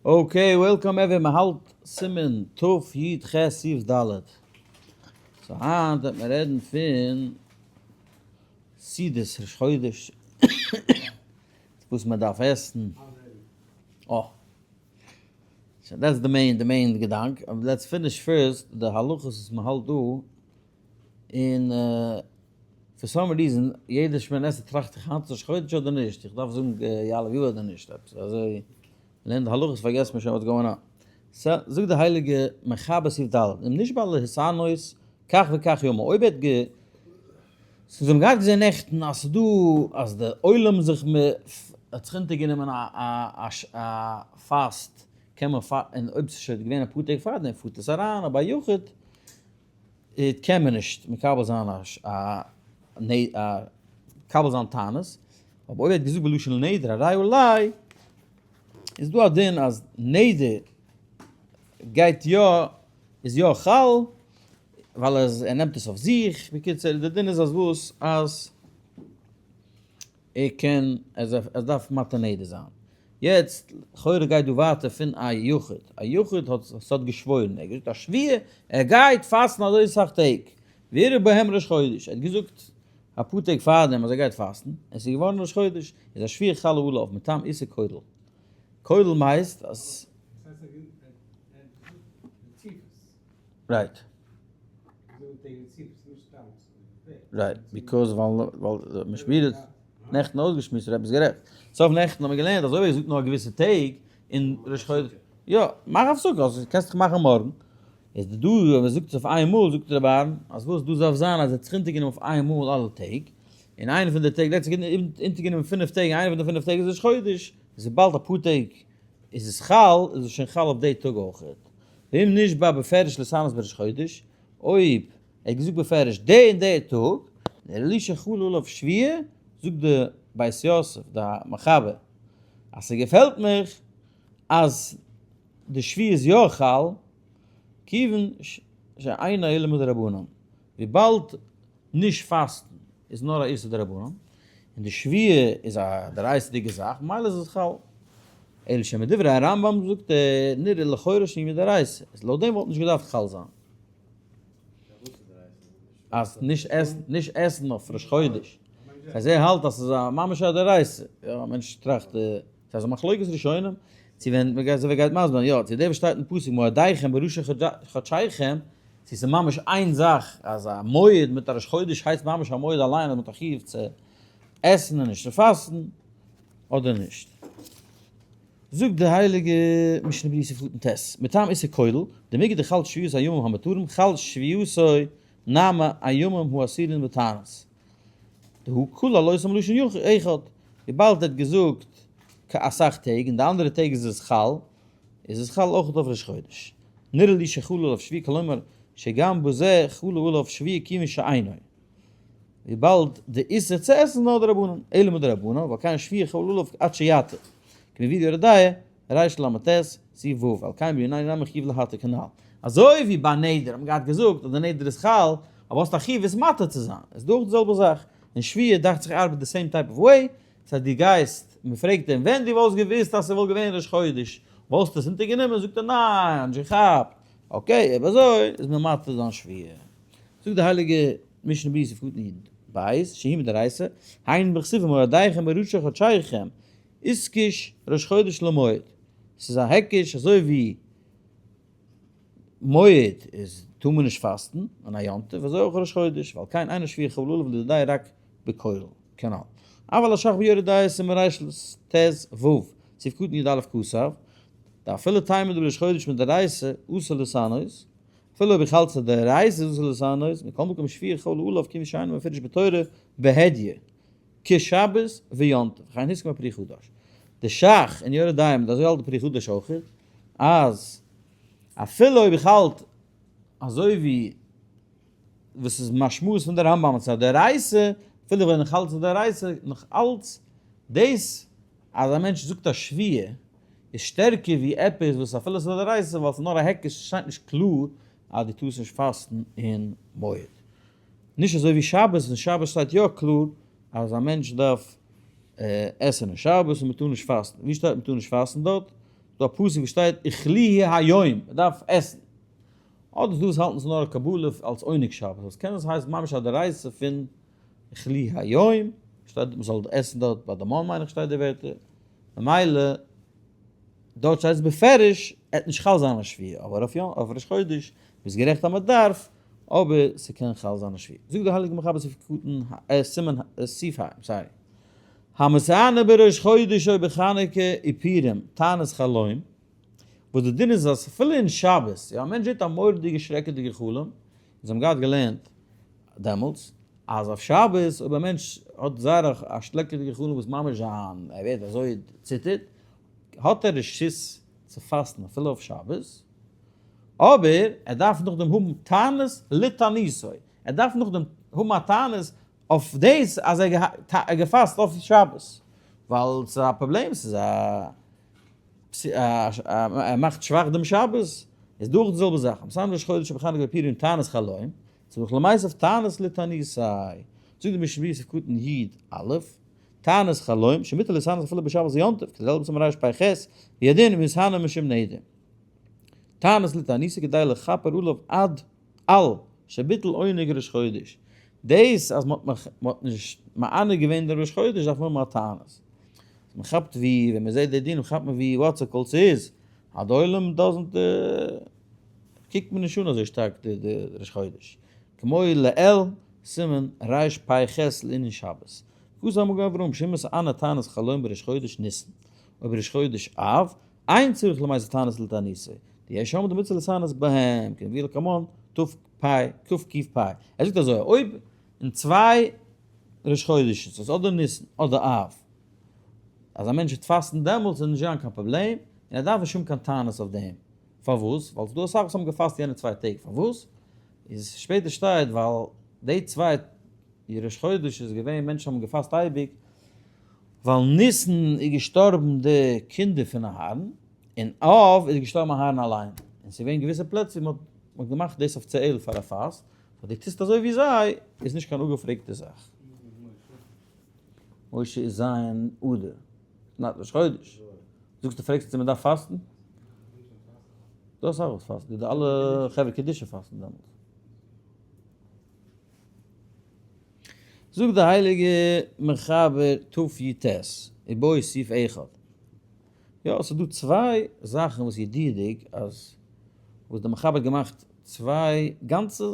Okay, welcome every מ'האלט סימן תי"ח סעיף ד'. So היינט וועט מען רעדן פון סעודת ראש חודש, וואס מען דארף עסן. אה. So that's the main the main געדאנק. Let's finish first די הלכות וואס מען האלט דא. און for some reason יעדע שמונה עשרה טראכט איך היינט איז ראש חודש אדער נישט, איך דארף זאגן יעלה ויבא אדער נישט, עפעס אזוי, מ'לערנט די הלכות פארגעסט מען שוין what's going on. סא זאגט די הייליגע מחבר סעיף ד', אם נשבע להתענות כך וכך ימים, אויב ער האט גע. ס'איז האבן געהאט געזען נעכטן אז ס'איז דא אז די עולם זיך מ האט זיך אונטערגענומען א א א fast קען מען פא און אויב ס'איז שוין געווען אפאר טעג פארדעם פארט עס אריין אבער א יחיד קען מען נישט מקבל זיין א מקבל זיין תענית, אבער אויב ער האט געזאגט בלשון נדר הרי עלי, איז דא א דין אז נדר גייט יא, איז יא חל, ווייל ער נעמט עס אויף זיך, בקיצור די דין איז אז וואס אז ער קען, ער דארף מתיר נדר זיין. יעצט, לכאורה גייט דא ווייטער פון א יחיד, א יחיד האט ס'האט געשוואוירן, ער האט געזאגט א שבועה, ער גייט פאסטן אזוי סאך טעג, ואירע בהם ראש חודש, ער האט געזאגט אפאר טעג פארדעם אז ער גייט פאסטן, עס איז געווארן ראש חודש, איז השבועה חלה עליו מטעם איסור כולל. כולל מייסט אז. Right. Right, because ווייל ווייל מ'שמירט נעכטן אויסגעשמועסט רבי איז גערעכט. סוף נעכטן האבן מיר געלערנט אז אויב ער זאגט נאר געוויסע טעג אין ראש חודש, יא, מאך הפסקה, אז קענסט דאך מאכן מארגן. איז דא ווען מען זאגט עס אויף איין מאל זאגט רבי אהרן אז וואס דא דארף זיין אז ער האט זיך אונטערגענומען אויף איין מאל אלע טעג, און איינע פון די טעג, ער האט זיך אונטערגענומען פינף טעג און איינע פון די פינף טעג איז ראש חודש, איז וויבאלד אפאר טעג איז עס חל, איז עס שוין חל אויף די טאג אויכעט. ואם נשבע בפירוש להתענות בראש חודש, אויב ער האט געזאגט בפירוש די און די טאג, נראה לי שחלה עליו שבועה, זאגט די בית יוסף, די מחבר, אז ס'געפעלט מיך אז די שבועה איז יא חל, כיוון שאינו אלא מדרבנן, וויבאלד נישט פאסטן איז נאר א איסור דרבנן, און די שבועה איז א דאורייתא'דיגע זאך, ממילא איז עס חל. אלא שמדברי הרמב"ם זאגט ער נראה לכאורה שהיא מדאורייתא, איז לויט דעם וואלט נישט געדארפט חל זיין. אז נישט עסן, נישט עסן אויף ראש חודש. אז ער האלט אז ס'איז א ממש א דאורייתא. יא, א מענטש טראכט, ס'איז א מחלוקת ראשונים, צו ווען מ'גייט אזוי ווי גייט מסביר זיין, יא, צו דער וואס שטייט אין פסוק מועדיכם בראשי חדשיכם, צו ס'איז ממש איין זאך אז א מועד מיט א ראש חודש הייסט ממש א מועד אליין אז מ'האט א חיוב צו עסן און נישט צו פאסטן, אדער נישט. זאגט די הייליגע משנה ברורה סעיף קטן ט', מטעם איסור כולל, דמיגו דחל שבועת הימים המותרים חל שבועתו נמי הימים האסורין בתענית. דהא כלל אותם לשון אחד, וויבאלד ער האט געזאגט אסאך טעג און די אנדערע טעג איז עס חל, איז עס חל אויך אויף ראש חודש. נראה לי שחלה עליו שבועה כלומר שגם בזה חלה עליו שבועה כיוון שאינו. וויבאלד די איסור צו עסן איז נאר דרבנן, אלא מדרבנן, ועל כן שבועה חלה עליו עד שיתיר. כמבואר ביורה דעה, ריש ל"ט, סעיף ו', ועל כן בענינינו נמי חיוב להתיר כנ"ל. אזוי ווי ביי נדר האט מען געהאט געזאגט אז די נדר איז חל, אבער האסט א חיוב עס מתיר צו זיין, איז דא אויך די זעלבע זאך, און שבועה דאכט זיך ארבעט די same type of way, ס'הייסט דו גייסט, מען פרעגט אים, ווען דו וואלסט געוואוסט אז ס'וואלט געווען ראש חודש, וואלסטו עס אונטערגענומען? זאגט ער ניין, נישט געכאפט. Okay, אויב אזוי איז מען מתיר זיין שבועה. זאגט די הייליגע משנה ברורה סעיף קטן י"ב, שהיא מדאורייתא, היינו דכתיב ומועדיכם בראשי חדשיכם, איתקש ראש חודש למועד, ס'איז א היקש אזוי ווי מועד איז טאר מען נישט פאסטן און א יום טוב אזוי אויך ראש חודש, ועל כן אינה שבועה חלה עליו לדידיה רק בכולל, כנ"ל. אבל הש"ך ביורה דעה סימן רט"ו, סעיף קטן י"א כתב, דאפילו טעמא דבראש חודש מדאורייתא אסור להתענות, אפילו אויב איך האלט ס'איז דאורייתא איז אסור להתענות, מכל מקום שבועה חלה עליו כיוון שאינו מפורש בתורה בהדיא. כשבת ויום טוב, וכן הסכים הפרי חדש. די ש"ך אין יורה דעה מיט אזוי האלט די פרי חדש אויך, אז אפילו אויב איך האלט אזוי ווי וואס איז משמעות פון די רמב"ם אז ס'איז א דאורייתא, אפילו ווען איך האלט ס'איז דאורייתא, נאך אלץ דאס אז א מענטש זאגט א שבועה איז שטערקער ווי עפעס וואס אפילו ס'איז א דאורייתא ווייל ס'איז נאר א היקש ס'שטייט נישט קלאר אז דו טארסט נישט פאסטן אין מועד. נישט אזוי ווי שבת, אין שבת שטייט יא קלאר אז א מענטש דארף עסן אין שבת און מען טאר נישט פאסטן, ווי שטייט מען טאר נישט פאסטן דארט? דא א פסוק וואס שטייט אכלוהו היום, מען דארף עסן. אדער ס'דא וואס האלטן ס'איז נאר א קבלה אלס עונג שבת, וואס קען עס הייסן ממש א דאורייתא פון אכלוהו היום, שטייט מען זאל עסן דארט ביי די מן מיין איך שטייט די ווערטער, ממילא דארט שטייט עס בפירוש עט נישט חל זיין א שבועה, אבער אויף יום אויף ראש חודש ביסט גערעכט אז מען דארף, אבער ס'קען חל זיין א שבועה. זאגט דער הייליגער מחבר סעיף קטן ה סימן סעיף ה, I'm sorry. המתענה בראש חודש או בחנוכה ופורים תענית חלום, וואס די דין איז אז אפילו אין שבת, יא א מענטש זעט א מורא'דיגע שרעקעדיגע חלום, אונז האבן געהאט געלערנט דעמאלטס, אז אויף שבת אויב א מענטש האט זייער א שרעקעדיגע חלום וואס ממש זיין ער ווערט אזוי ציטערט, האט ער רשות צו פאסטן אפילו אויף שבת, אבער ער דארף נאכדעם האבן תענית לתעניתו, ער דארף נאכדעם האבן א תענית אויף דאס אז ער האט געפאסט אויף שבת, ווייל ס'איז א פראבלעם, ס'איז א ער מאכט שוואך דעם שבת, איז דא אויך די זעלבע זאך, המתענה בראש חודש ובחנוכה ובפורים תענית חלום, צריך למיתב תענית לתעניתו, זאגט די משנה ברורה סעיף קטן י א, תענית חלום, שמותר להתענות אפילו בשבת ויום טוב, כדלהלן בסימן רפ ח, והוא הדין אם התענה משום נדר. תענית לתעניתו כדי לכפר עליו עד על שביטל עונג ראש חודש. דאס אז מען האט נישט מענה געווען דעם ראש חודש דארף מען האבן א תענית. מען כאפט ווי ווען מען זעט די דינים כאפט מען ווי what's it called ס'איז אז די עולם doesn't קוקט מען נישט אן אזוי שטארק די ראש חודש. כמו לעיל סימן רפ ח לענין שבת. כתב המגן אברהם שאם מתענה תענית חלום בראש חודש ניסן או בראש חודש אב אין צריך למיתב תענית לתעניתו דיש אומרים דמצוה להתענות בהם כמבואר לקמן תפ קפ. ער זאגט אזוי אויב אין צוויי ראש חודש'ן ס'איז אדער ניסן אדער אב אז א מענטש וועט פאסטן דעמאלטס וועט נישט זיין קיין פראבלעם און ער דארף נישט האבן קיין טענות אויף דעם פארוואס ווייל ס'דא אסאך וואס האבן געפאסט יענע צוויי טעג פארוואס איז שפעטער שטייט ווייל די צוויי ראש חודש איז געווען מענטשן האבן געפאסט אייביג ווייל ניסן איז געשטארבן די קינדער פון אהרן און אב איז געשטארבן אהרן אליין און ס'איז געווען געוויסע פלעצער ווי מ'האט געמאכט דאס אפיציעל פאר א פאסט אז דו טוסט אזוי ווי זיי איז נישט קיין אפגעפרעגטע זאך. משה איז ז' אדר, not ראש חודש. זאגסטו פרעגסט צו מ'דארף פאסטן? דא אסאך וואס פאסטן, די אלע חברה קדישא פאסטן דעמאלטס. זאגט די הייליגע מחבר תי ט, ובו סעיף אחד. יא, ס'איז דא צוויי זאכן וואס ידיעה'דיג אז וואס די מחבר האט געמאכט צוויי גאנצע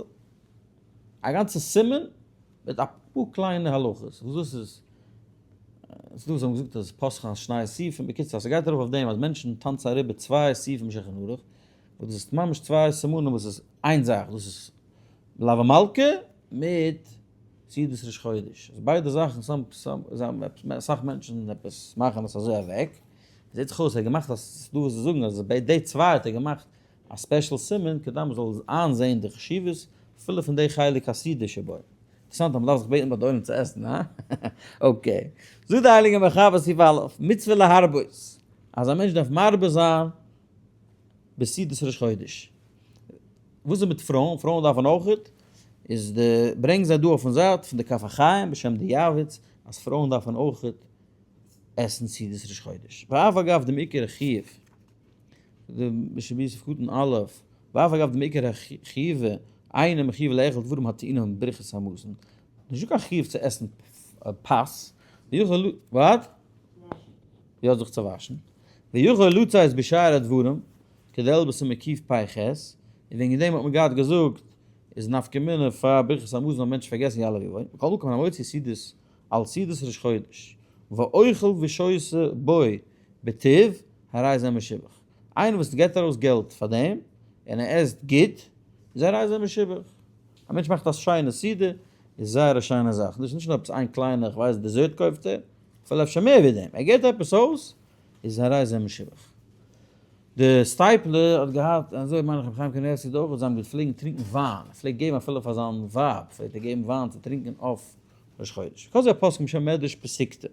א גאנצע סימן מיט אפאר קליינע הלכות וואס דאס איז ס'דא וואס האבן געזאגט אז פסח'ן שני סעיפים בקיצור אז ס'גייט ארויף אויף דעם אז מענטשן טאנצן אריבער צוויי סעיפים שולחן ערוך וואס דאס איז ממש צוויי סימנים וואס איז איין זאך דאס איז מלוה מלכה מיט סעודת ראש חודש אז ביידע זאכן some some אסאך מענטשן עפעס מאכן עס אזוי אוועק זעט זיך אויס ער האט געמאכט אז ס'דא וואס זאגן אז ביי די צוויי האט ער געמאכט א special סימן כדי מ'זאל איינזעהן די חשיבות אפילו פון די חלק הסעודה שבו. אינטערעסאנט אז מ'דארף זיך בעטן ביי די עולם צו עסן, הא? okay. זאגט די הייליגע מחבר סעיף א', מצוה להרבות, אז א מענטש דארף מרבה זיין בסעודת ראש חודש. וואס איז מיט פרויען? פרויען דארפן אויכעט? איז די ברענגן זיי דא אויפן זייט פון די כף החיים בשם די יעבץ אז פרויען דארפן אויכעט עסן סעודת ראש חודש. ואף אגב דעם עיקר החיוב. די משנה ברורה סעיף קטן א', ואף אגב דמעיקר החיוב אינו מחויב לאכול דברים הטעונים ברכת המזון, נישטא קיין חיוב צו עסן פת, ויכול what? יא זיך צו וואשן, ויכול לצאת בשאר הדברים, כדלהלן בסימן קפ ח, און וועגן דעם האט מען געהאט געזאגט איז נפקא מינה פאר ברכת המזון האט מענטשן פארגעסן יעלה ויבוא, מכל מקום המוציא סעודות על סעודת ראש חודש, ואוכל ושותה בו בטוב, הרי זה משובח. איינער וואס געבט ארויס געלט פאר דעם, און ער עסט גוט, איז הרי זה משובח. א מענטש מאכט א שיינע סעודה, איז זייער א שיינע זאך. דאס איז נישט נאר עפעס איין קליינע, איך ווייס, dessert קויפט ער, אפילו אפשר מער ווי דעם. ער געבט עפעס אויס, איז הרי זה משובח. די סטייפלער האט געהאט, אזוי מיין איך רבי חיים קניבסקי אויך, זיי האבן געפלעגן טרינקן וויין, ער פלעגט געבן אפילו פאר זיין ווייב פלעגט ער געבן וויין צו טרינקען אויף ראש חודש. כזה הפוסקים בשם מדרש פסיקתא.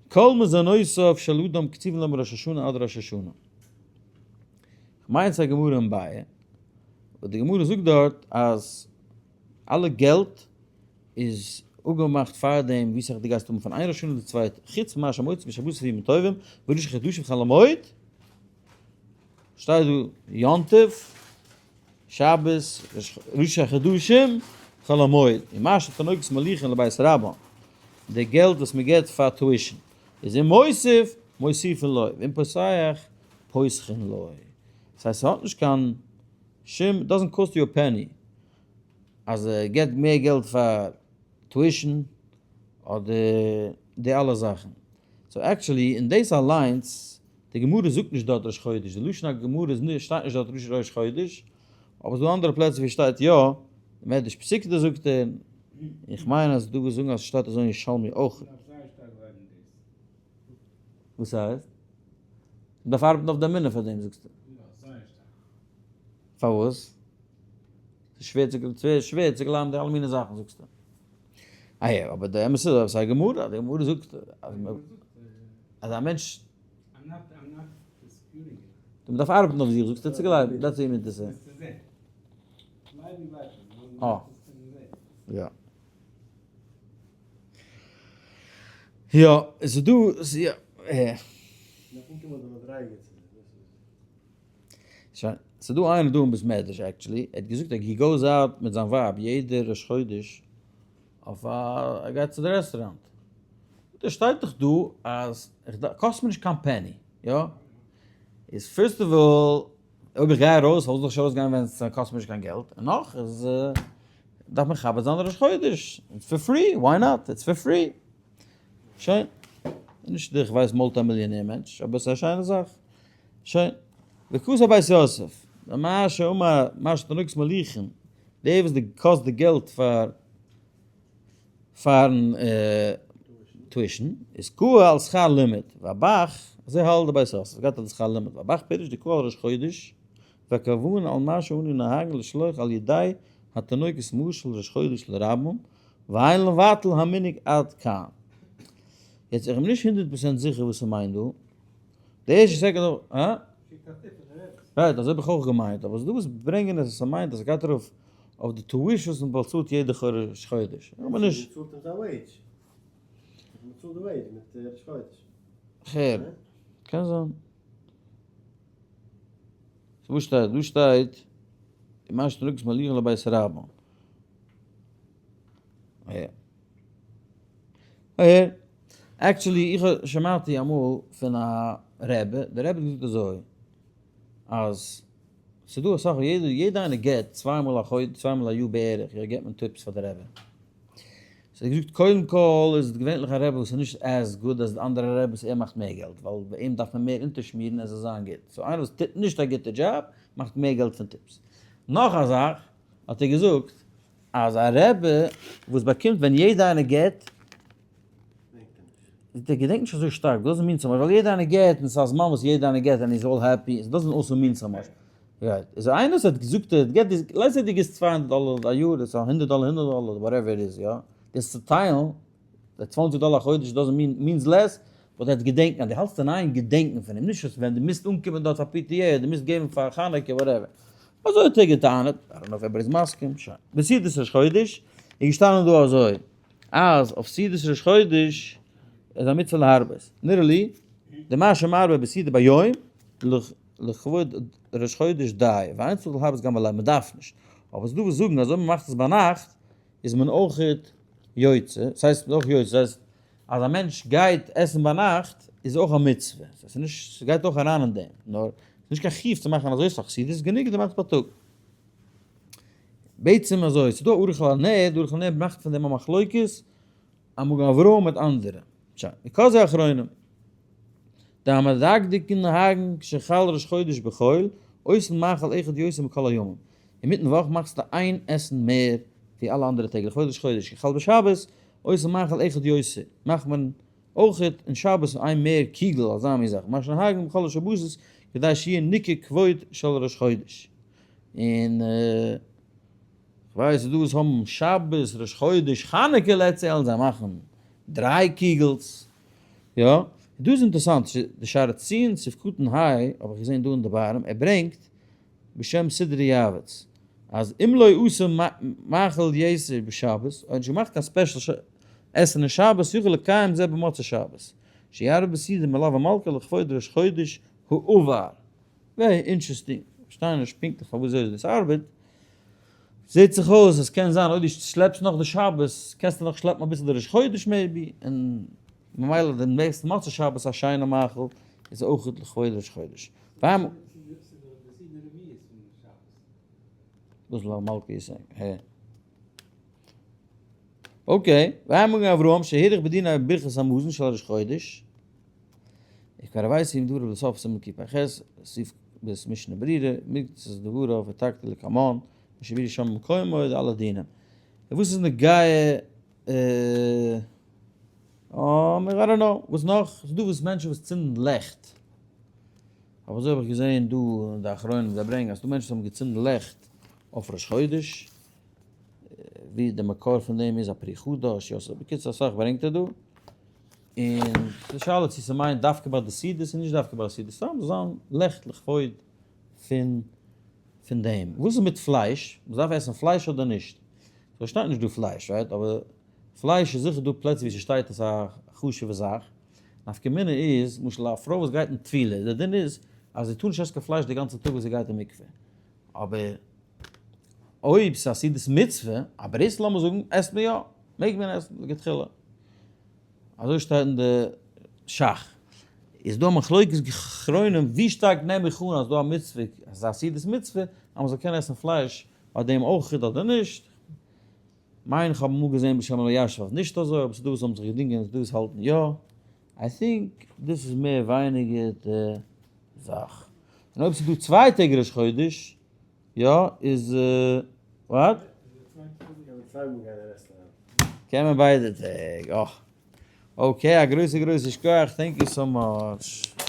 כל מזונותיו של אדם קצובין לו מראש השנה עד ראש השנה. כ'מיין ס'איז א גמרא אין ביעא, וואס די גמרא זאגט דארט אז אלע געלט איז אפגעמאכט פאר דעם ווי סאך דו גייסט האבן פון איין ראש השנה די צווייטע, חוץ ממה שמוציא בשבתות וימים טובים וראשי חדשים חול המועד. שטייט דא יום טוב, שבת, ראש החדשים, חול המועד, און מה שתינוקות מוליכין לבית רבן, די געלט וואס מען געבט פאר tuition, איז אם מוסיף, מוסיפין לו, ואם פוסח, פוסחין לו. דאס הייסט ס'האט נישט קיין שום, doesn't cost you a penny, אז ער געבט מער געלט פאר tuition, אדער די אלע זאכן. so actually אין דאס אליינס, די גמרא זאגט נישט דארט ראש חודש, די לשון הגמרא איז נישט, שטייט נישט דארט ראש חודש, אבער ס'דא אנדערע פלעצער ווי שטייט יא, מדרש פסיקתא זאגט ער, איך מיין אז דא וואס זאגן אז ס'שטייט אזוי אין ירושלמי אויך. וואס הייסט? מ'דארף ארבעטן אויף די אמונה פאר דעם זאגסטו? פארוואס? ס'איז שווער צו גלייבן די אלע מיני זאכן זאגסטו? אה יא, אבער די אמת איז אז ס'איז א גמרא, די גמרא זאגט אז א מענטש מ'דארף ארבעטן אויף זיך זאגסטו צו גלייבן, that's what you mean to say. אה. יא. יא, עס איז דא, יא. שוין, ס'איז דא איינער דא אין בית מדרש actually, ער האט געזאגט אז he goes out מיט זיין ווייב יעדע ראש חודש אויף א, ער גייט צו די רעסטוראנט. דא שטייט דאך דא אז איך דארף, קאסט מיר נישט קיין penny, יא? איז first of all, אויב איך גיי ארויס, פארוואס זאל איך נישט ארויסגיין ווען ס'קאסט מיר נישט קיין געלט? און נאך איז דארף מען מכבד זיין ראש חודש, it's for free, why not? it's for free. שוין. נישט איך ווייס multi מיליאנער מענטש, אבער ס'איז א שיינע זאך. שוין. וכתב בית יוסף, מה שאמר מה שתינוקות מוליכין, דער וואס די קאסט די געלט פאר פארן tuition, איז קאל על שכר לימוד, והב"ח, אזוי האלט די בית יוסף, גייט על שכר לימוד, והב"ח פירש די קהל ראש חודש, והכוונה על מה שאנו נוהגין לשלוח על ידי התינוקות משל ראש חודש לרבם, ואין לבטל המנהג עד כאן. יעצט איך בין נישט 100% זיכער וואס ס'מיינט דא. די ערשטע second, הא? right, אזוי האב איך אויך געמיינט, אבער ס'דא וואס ברענגען עס אז ס'מיינט אז ס'גייט ארויף אויף די tuition וואס מ'באצאלט יעדע ראש חודש. איך בין נישט. מ'צאלט אים זיין וועידזש. מ'צאלט די וועידזש מיט ראש חודש. כ'הער. קען זיין. וואו שטייט? דא שטייט, מה שתינוקות מוליכין לבית רבן. אהער. actually איך האב שמעתי אמאל פון א רבי, דער רבי האט געזאגט אזוי, אז ס'דא אסאך, יעדע יעדע איינער געבט צוויי מאל א חודש, צוויי מאל א יאר בערך, יא געבט מען tips פאר די רבי. so ער האט געזאגט קודם כל איז געווענליך א רבי וואס איז נישט as good as די אנדערע רבי'ס ער מאכט מער געלט, ווייל ביי אים דארף מען מער אונטערשמירן ער זאל זיין גוט. so איינער וואס טוט נישט א גוטע דזשאב מאכט מער געלט פון tips. נאך א זאך האט ער געזאגט אז א רבי וואס באקומט ווען יעדע איינער געט, דער געדענקט נישט אזוי שטארק, doesn't mean so much, ווייל יעדע איינער געט און ס'איז א זמן וואס יעדע איינער געט and he's all happy, it doesn't also mean so much. right, איז איינער וואס האט געזאגט ער געט די, let's say דו גיבסט 200 דאלער א יאר, דאס איז 100 דאלער, 100 דאלער, whatever it איז, יא, דאס צוטיילן, די 20 דאלער א חודש doesn't mean, means less, but ער האט געדענקן אז דו האלטסט אין איין געדענקן פון אים, נישט אז ווען דו מוזט אנקומען דארט פאר PTA אדער מוזט געבן פאר חנוכה whatever. אזוי האט ער געטענה'ט, I don't know אויב ער איז מסכים, שוין. בסעודת ראש חודש איז געשטאנען דא אזוי, אז אויף סעודת ראש חודש איז א מצוה להרבות. נראה לי, דמה שמרבה בסעודה ביום, לכבוד ראש חודש די, ואין צריך להרבות גם בלילה, מען דארף נישט. אבער ס'דא וואס זאגן אז אויב מען מאכט עס ביינאכט, איז מען אויכעט יוצא, ס'הייסט אויך יוצא, ס'הייסט אז א מענטש גייט עסן ביינאכט איז אויך א מצוה, ס'איז נישט, ס'גייט אויך אריין אין דעם, נאר ס'איז נישט קיין חיוב צו מאכן אזוי סאך סעודות, ס'איז גענוג דו מאכסט בייטאג. בעצם אזוי, ס'איז דא ערוך לנר, די ערוך לנר מאכט פון דעם א מחלוקת, א מגן אברהם מיט אנדערע. שוין, וכזה אחרונים. די המדקדקין נוהגין כשחל ראש חודש בחול, עושין מאכל אחד יותר מכל הימים. אינמיטן וואך מאכסטו איין עסן מער ווי אלע אנדערע טעג לכבוד ראש חודש, כי חל בשבת, עושין מאכל אחד יותר, מאכט מען אויכעט אין שבת איין מער קיגל אזא מין זאך, מה שנוהגין בכל השבתות כדי שיהיה ניכר כבוד של ראש חודש. און כ'ווייס ס'דא וואס האבן שבת ראש חודש חנוכה let's say זיי מאכן דריי קיגלס, יא, דא איז אינטערסאנט די שערי ציון סעיף קטן ה האב איך געזען דא אין די בארעם ער ברענגט בשם סידור יעבץ אז אם לא עשה מאכל יתר בשבת, אויב האט נישט געמאכט קיין special עסן אין שבת יוכל לקיים זה במוצאי שבת, שיערב בסעודה מלוה מלכה לכבוד ראש חודש העבר. Very interesting, כ'פארשטיי נישט פונקטליך פארוואס אזוי דאס ארבעט, זעט זיך אויס אז קען זיין אויב דו שלעפסט נאך די שבת קענסטו נאך שלעפן אביסל די ראש חודש maybe, און ממילא די נעקסטע מוצאי שבת א שיינע מאכל איז אויך לכבוד ראש חודש. וואס איז מלכה איז ה. Okay, והאמר אברהם שהעריך בדיני ברכת המזון של ראש חודש, איך כבר ווייס אם דברו בסוף סימן קפ"ח, סעיף בית משנה ברירה, מקצת דברו ותקתי לקמון, משבירי שם מקומו, די אלע דינים. וואס איז נוגע I don't know, וואס נאך? ס'איז דא וואס מענטשן וואס צינדן לעכט. אבער אזוי האב איך געזען דא אין די אחרונים זיי ברענגען אז ס'דא מענטשן וואס האבן געצינדן לעכט אויף ראש חודש, ווי די מקור פון דעם איז א פרי חדש, יוסף, בקיצור אסאך ברענגט ער דא. און די שאלה צו ס'מיינט דווקא ביי די סעודות און נישט דווקא ביי די סעודות, סתם זאל זיין לעכט לכבוד פון פון דעם. וואס איז מיט פלייש? מ'דארף עסן פלייש אדער נישט? סאו שטייט נישט דא פלייש, right? אבער פלייש איז זיכער דא פלעצער ווי ס'שטייט אז ס'איז א חשוב'ע זאך. נפקא מינה איז, למשל א פרוי וואס גייט אין טבילה, די דין איז אז זי טאר נישט עסן קיין פלייש די גאנצע טאג וואס זי גייט אין מקווה. אבער אויב ס'איז א סעודת מצוה, א ברית לאמיר זאגן, עסט מען יא, מעג מען עסן לכתחילה. אזוי שטייט אין די שך. איז דא א מחלוקת אחרונים ווי שטארק נעם איך אן אז דא א מצוה, אז א סעודת מצוה, אז מ'זאל קענען עסן פלייש ביי דעם אויך אדער נישט. מיין איך האב אמאל געזען בשם אלישיב אז נישט אזוי, אבער ס'דא וואס האבן זיך געדינגען און ס'דא וואס האלטן יא. I think דאס איז מער ווייניגער די זאך. און אויב ס'איז דא צוויי טעג ראש חודש, יא, איז what? קען מען ביידע טעג, אה. Okay, א גרויסע גרויסע שכוח, thank you so much.